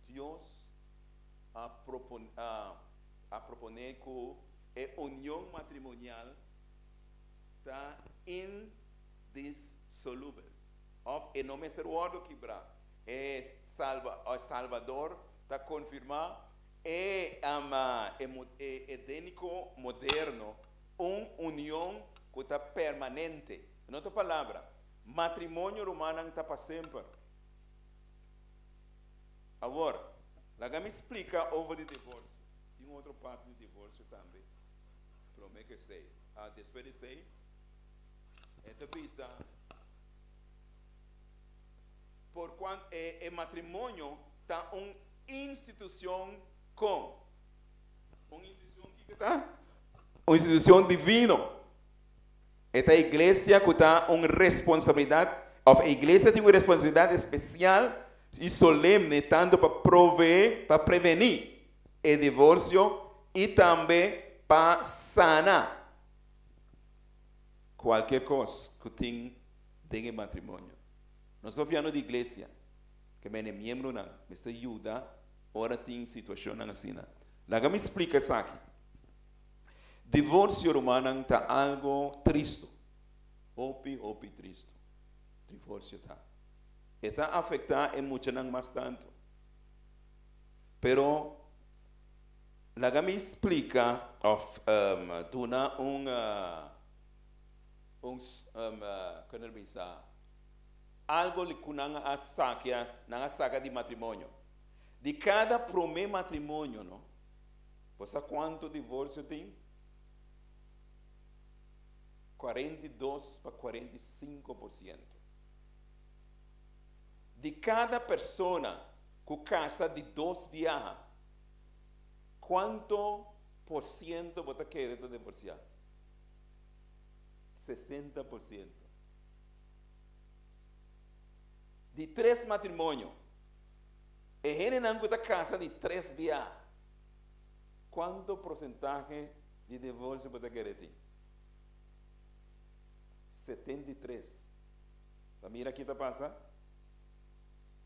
Dios a a proponé ku e union matrimonial ta indisolubel, òf e no mester wòrdu kibrá. E Salbador ta konfirmá e edéniko moderno, un union ku ta permanente. En otro palabra, matrimonio rumannan ta pa semper. Awor, laga mi splika over di divorsio. Tin un otro parti di divorsio tambe promé ku esei. Despues di esei, e ta bisa, Por kuantu e matrimonio ta un institushon kon? Un institushon kiko ta? Un institushon divino. E ta iglesia ku ta un responsabilidat, òf e iglesia tin un responsabilidat espesial i solemne tantu pa proveé, pa prevení e divorsio i tambe pa sana kualkier kos ku tin den e matrimonio. Nos ta papiando di iglesia, ke mene miembronan mester yuda ora tin situashonnan asina. Laga mi splika esaki. Divorsio, rumannan, ta algo tristu. Hopi, hopi tristu. Divorsio ta. E ta afektá e muchanan mas tantu. Pero laga mi splika òf duna un un kon ta bisa algo ku nan a sakia, nan a saka di matrimonio. Di kada promé matrimonio no. Bo sa kuantu divorsio tin? 42 pa 45%. Di kada persona ku kasa di dos biaha, kuantu por siento bo ta kere ta divorsiá? 60%. Di tres matrimonio, e hendenan ku ta kasa di tres biaha, Cuanto porcentahe di divorcio bo ta kere tin? 73. Ta mira ki ta pasa?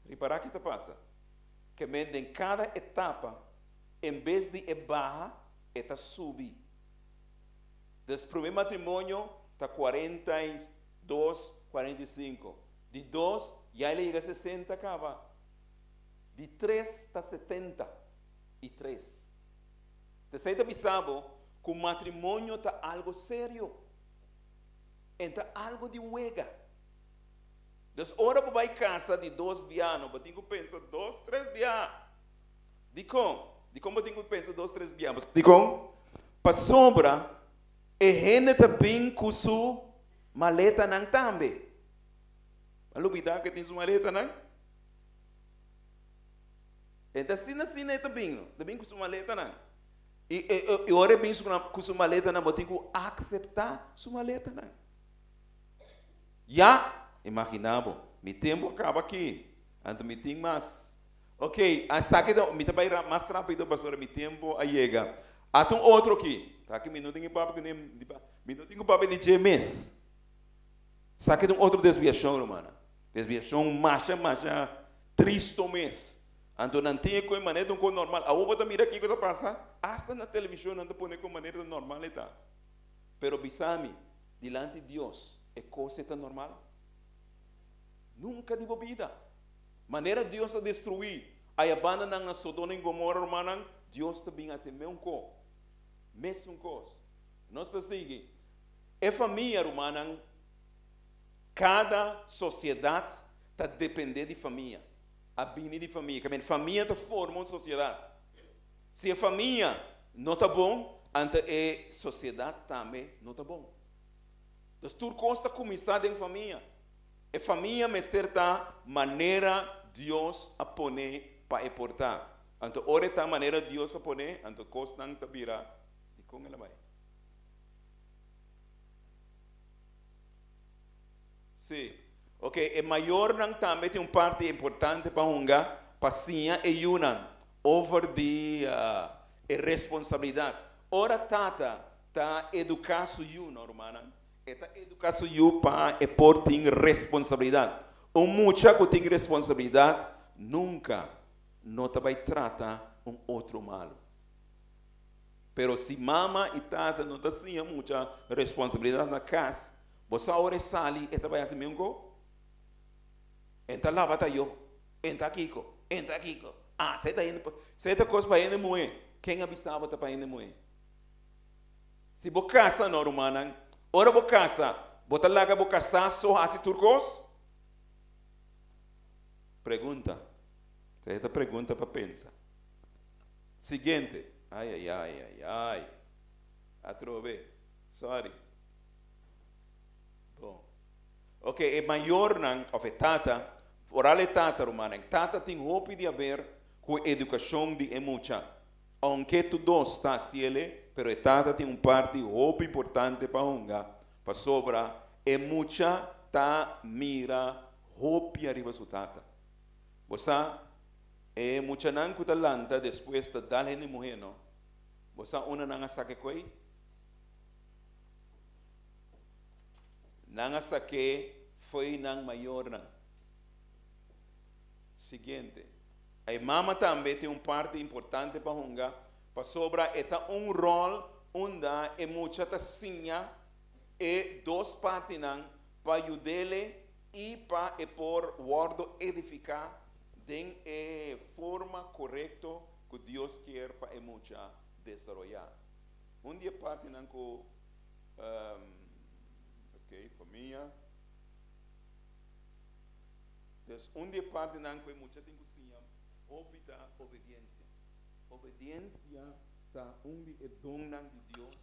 Ripara ki ta pasa. Ke men den cada etapa, en bes di e baha, e ta subi. Des prome matrimonio ta 42, 45. Di dos, ya el a yega 60 caba. Di tres ta 70. i tres. T'esei ta bisa bo ku matrimonio ta algo serio. E ta algo di wega. Dus ora bo bai kasa di dos bia no bo tin ku pensa dos tres bia. Dikon? Dikon bo tin ku pensa dos tres bia? Dikon? Pasobra e hende ta bin ku su maletanan tambe. Bo a lubida ku e tin su maletanan? E ta asina asina e ta bin, no. Ta bin ku su maletanan. I e i ora e bin su ku su maletanan, bo tin ku akseptá su maletanan. Ya, imaginá bo, mi tempu a kaba aki, anto mi tin mas. Ok, esaki ta, mi ta bai mas rápido pasobra mi tempu a yega. Ata un otro aki, ta aki mi no tin ku papia ku ne, mi no tin ku papia di dje mes. Esaki ta un otro desviashon, rumannan. Desviashon masha masha tristo mes. Anto nan tin e koe manera ta un koe normal. Awor bo ta mira kiko ta pasa? Asta na televishon nan ta pone koe manera ta normal e ta. Pero bisa mi, dilanti Dios e kos e ta normal? Nunka di bo bida. Manera Dios a destruí ayabandanan na Sodoma i Gomora, rumannan, Dios ta bin hasi meun ko. Mesun kos. Nos ta sigui. E famia, rumannan. Kada sosiedat ta dependé di famia. A bini di famia. Ke men famia ta forma un sosiedat. Si e famia no ta bon, anto e sosiedat tambe no ta bon. Dus tur kos ta kuminsá den famia. E famia mester ta manera Dios a pone pa e por ta. Anto ora e ta manera Dios a pone, anto kosnan ta bira dikon el a bai. Sí. Ok, e mayornan tambe tin un parti importante pa hunga pa siña e yunan over di e responsabilidat. Ora tata ta eduká su yu, no rumannan, e ta eduká su yu pa e por tin responsabilidat. Un mucha ku tin responsabilidat nunka no ta bai trata un otro malu. Pero si mama i tata no ta siña mucha responsabilidat na kas, bo sa ora e sali e ta bai hasi meun ko? E ta laba tayo, e ta kiko, e ta kiko. Ah, sa e ta hende, sa e ta kos pa hende muhé. Ken a bisa bo ta pa hende muhé? Si bo kasa no rumannan, ora bo kasa, bo ta laga bo kasá so hasi tur kos? Pregunta. Sa e ta pregunta pa pensa. Siguiente. Ay, ay, ay, ay, ay. Atrobe. Sorry. Bon. Ok, e mayornan, of e tata, vooral e tata, rumannan. E tata tin hopi di haber ku e edukashon di e mucha. Aunke tur dos ta hasiele, pero e tata tin un parti hopi importante pa hunga, pasobra e mucha ta mira hopi ariba su tata. Bo sa, E muchanan ku ta lanta despues ta dal hende muhé no. Bo sa unda nan a saka e koe? Nan a sak'é fo'i nan mayornan. Siguiente. E mama tambe tin un parti importante pa hunga pasobra e ta un ròl unda e mucha ta siña e dos partinan pa yud'ele i pa e por wòrdu edifiká den e forma korekto ku Dios kier pa e mucha desaroyá. Un di e partinan ku, ok, famia. Dus un di e partinan ku e mucha tin ku siña hopi ta obediensia. Obediensia ta un di e donnan di Dios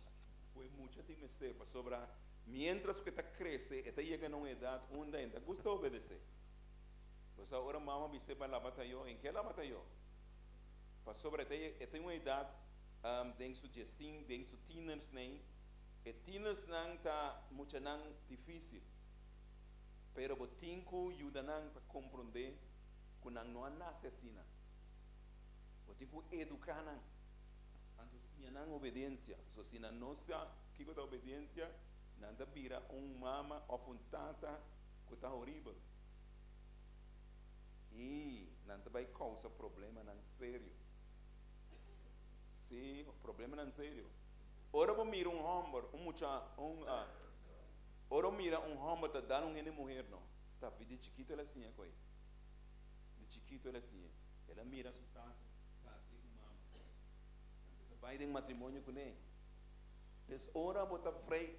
ku e mucha tin mester, pasobra miéntras ku e ta krese e ta yega na un edat unda e ta gusta obedesé. Pasobra ora mama bis'é pa laba tayó, en ke laba tayó? Pasobra e ta e ta un edat den su diesin, den su tienersnan, e tienersnan ta muchanan difísil, pero bo tin ku yuda nan pa komprondé ku nan no a nase asina. Bo tin ku eduká nan, anto siña nan obediensia. Pasobra si nan no sa kiko ta obediensia, nan ta bira un mama òf un tata ku ta horibel. I nan ta bai kousa problemanan serio. Sí, problemanan serio. Ora bo mira un hòmber, un mucha, un, ora bo mira un hòmber ta dal un hende muher, no, ta di chikitu el a siña ku ei. Di chikitu el a siña. El a mira su tata ta hasi ku mama. Anto e ta bai den matrimonio kuné. Des ora bo ta vrei,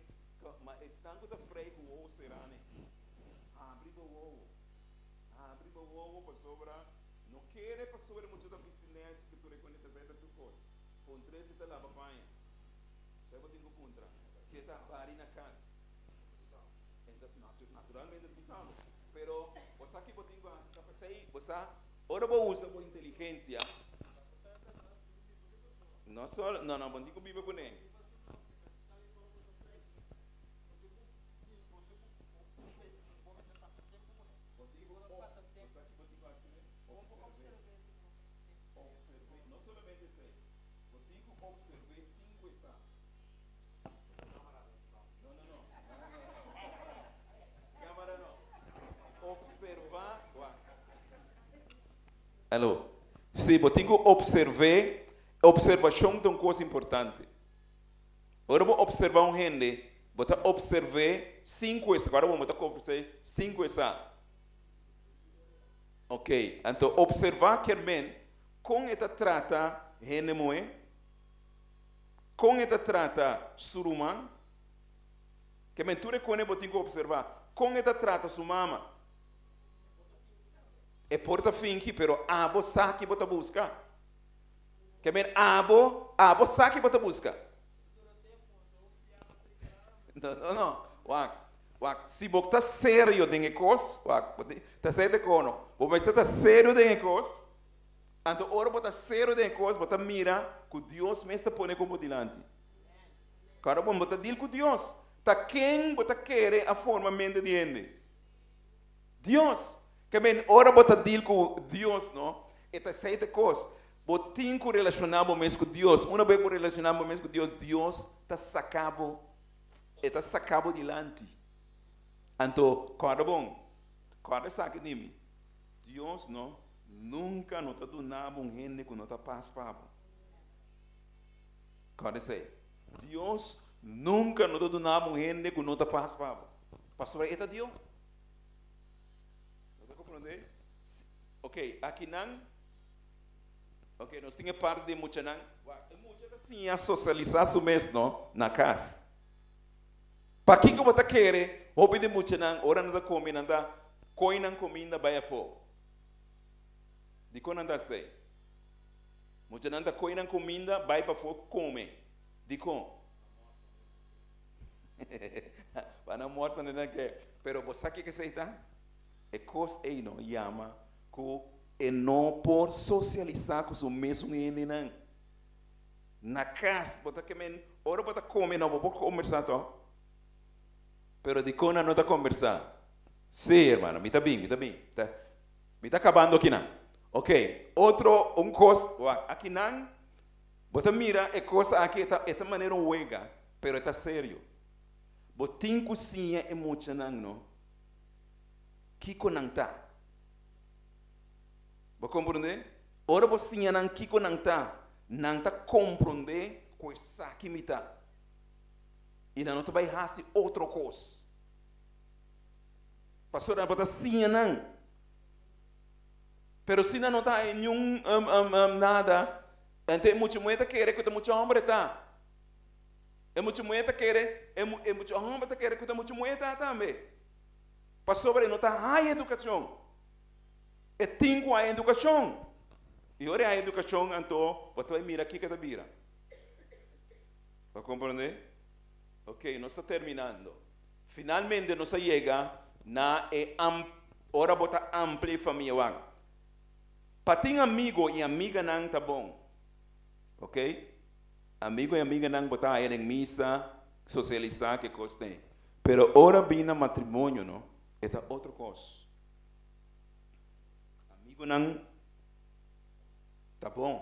ma esnan ku ta vrei ku wowo será ne. Habri bo wowo. Habri bo wowo pasobra no kere pasobra e mucha ta bisti nechi ku tur e kone ta sa e ta tur kos. Puntr'é si ta laba paña. Sa bo tin ku puntra. Si e ta bari na kas. E ta naturalmente ta bisa bo. Pero bo sa ki bo tin ku hasi ta p'esei bo sa ora bo usa bo inteligensia. No solo no no bo tin ku biba kuné. Aló. Sí, bo tin ku opserv'é. Opservashon ta un kos importante. Ora bo observa un hende, bo ta observ'é sin ku e sa. Ora bo ta observ'é sin ku e sa. Ok, anto observá kier men kon e ta trata hende muhé, kon e ta trata su ruman. Ke men tur e kone bo tin ku observá. Kon e ta trata su mama? E por ta fingi, pero abo sa ki bo ta buska. Ke men abo, abo sa ki bo ta buska. No, no, no. Wak, wak, si bo ta serio den e kos, wak, bo ta serio den kono. Bo mester ta serio den e kos. Anto ora bo ta serio den e kos, bo ta mira ku Dios mes ta pone kon bo dilanti. Kòrda bon, bo ta deal ku Dios. Ta ken bo ta kere a forma mente di hende? Dios. Ke men ora bo ta deal ku Dios no, e ta esei ta e kos. Bo tin ku relashoná bo mes ku Dios. Una bes bo relashoná bo mes ku Dios, Dios ta saka bo, e ta saka bo dilanti. Anto kòrda bon, kòrda esaki di mi, Dios no nunka no ta duna bo un hende ku no ta pas pa bo. Kòrda esei. Dios nunka no ta duna bo un hende ku no ta pas pa bo. Pasobra e ta Dios. Bo ta komprondé? Ok, akinan, ok, nos tin e parti di muchanan. Wak, e mucha ta siña sosialisá su mes, no, na kas. Pakiko bo ta kere hopi di muchanan ora nan ta kome nan ta koi nan kuminda bai afó? Dikon nan ta hasi? Muchanan ta koi nan kuminda bai pafó kome. Dikon? Pa nan mòrt manera nan ke. Pero bo sa kiko esei ta? E kos ei no yama ku e no por sosialisá ku su mesun hendenan. Na kas bo ta kemen ora bo ta kome no bo por kombersá tò. Pero dikon nan no ta kombersá? Sí, hermano, mi ta bin, mi ta bin. Mi ta kabando akinan. Ok, otro un kos, wak, akinan bo ta mira e kos aki e ta e ta manera un wega, pero e ta serio. Bo tin ku siña e muchanan no kiko nan ta. Bo komprondé? Ora bo siña nan kiko nan ta, nan ta komprondé ku esaki mi ta. I nan no ta bai hasi otro kos. Pasobra bo ta siña nan. Pero si nan no ta haña niun nada, ente e mucha muhé ta kere ku ta mucha hòmber e ta. E mucha muhé ta kere, e mucha hòmber ta kere ku ta mucha muhé ta tambe. Pasobra e no ta haña edukashon. E tin ku haña edukashon. I ora e haña edukashon anto bo ta bai mira kiko ta bira. Bo a komprondé? Ok, nos ta terminando. Finalmente nos a yega na e ora bo ta amplia e famia wak. Pa tin amigo y amiganan ta bon. Ok? Amigo y amiganan bo ta haya den misa, socialisa ke cos den. Pero ora bin na matrimonio no, e ta otro cos. Amigonan ta bon,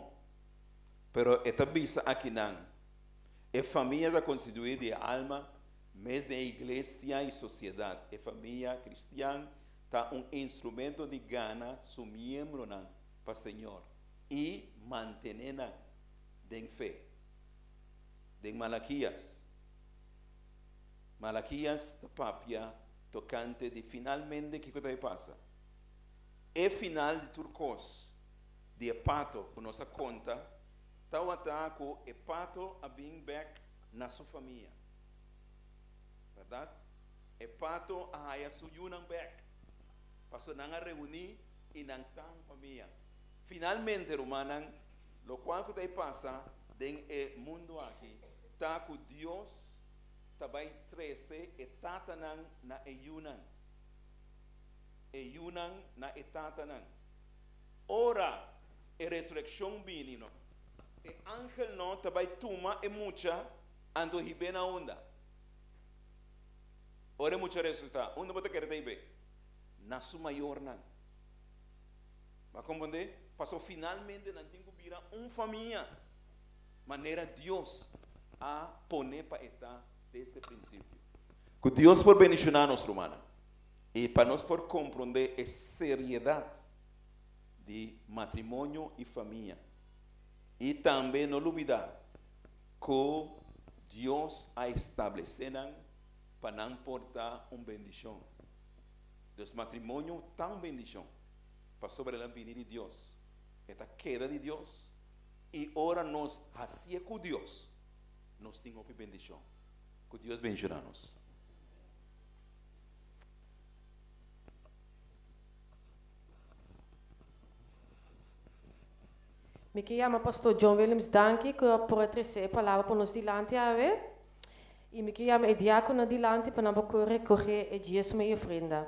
pero e ta bisa akinan, e famia ta constitui di e alma, Mes den e iglesia i sosiedat, e famia kristian ta un instrumento di gana su miembronan pa Señor i mantené nan den fe. Den Malakias, Malakias ta papia tokante di finalmente kiko ta e pasa. E final di tur kos di e pato ku nos a konta tawata ku e pato a bin bèk na su famia. Bèrdat? E pato a haya su yunan bèk, pasobra nan a reuní i nan ta un famia. Finalmente, rumannan, lokual ku ta e pasa den e mundu aki ta ku Dios ta bai trese e tatanan na e yunan, e yunan na e tatanan. Ora e resurekshon bini, no, e angelnan ta bai tuma e mucha Anto hib'é na unda? Ora e mucha resusitá, unda bo ta kere ta hib'é? Na su mayornan. Bo a komprondé? Pasobra finalmente nan tin ku bira un famia, manera Dios a pone pa e ta desde prinsipio. Ku Dios por bendishoná nos, rumannan, i pa nos por komprondé e seriedat di matrimonio i famia. I tambe no lubidá Ku Dios a establesé nan pa nan por ta un bendishon. Dus matrimonio ta un bendishon, pasobra el a bini di Dios, e ta keda di Dios, i ora nos hasié ku Dios, nos tin hopi bendishon. Ku Dios bendishoná nos. Mi ke yama Pastor John Williams danki ku por a trese e palabra pa nos dilanti awe. I mi ke yama e diákono dilanti pa nan por rekohé e diesmo i ofrenda.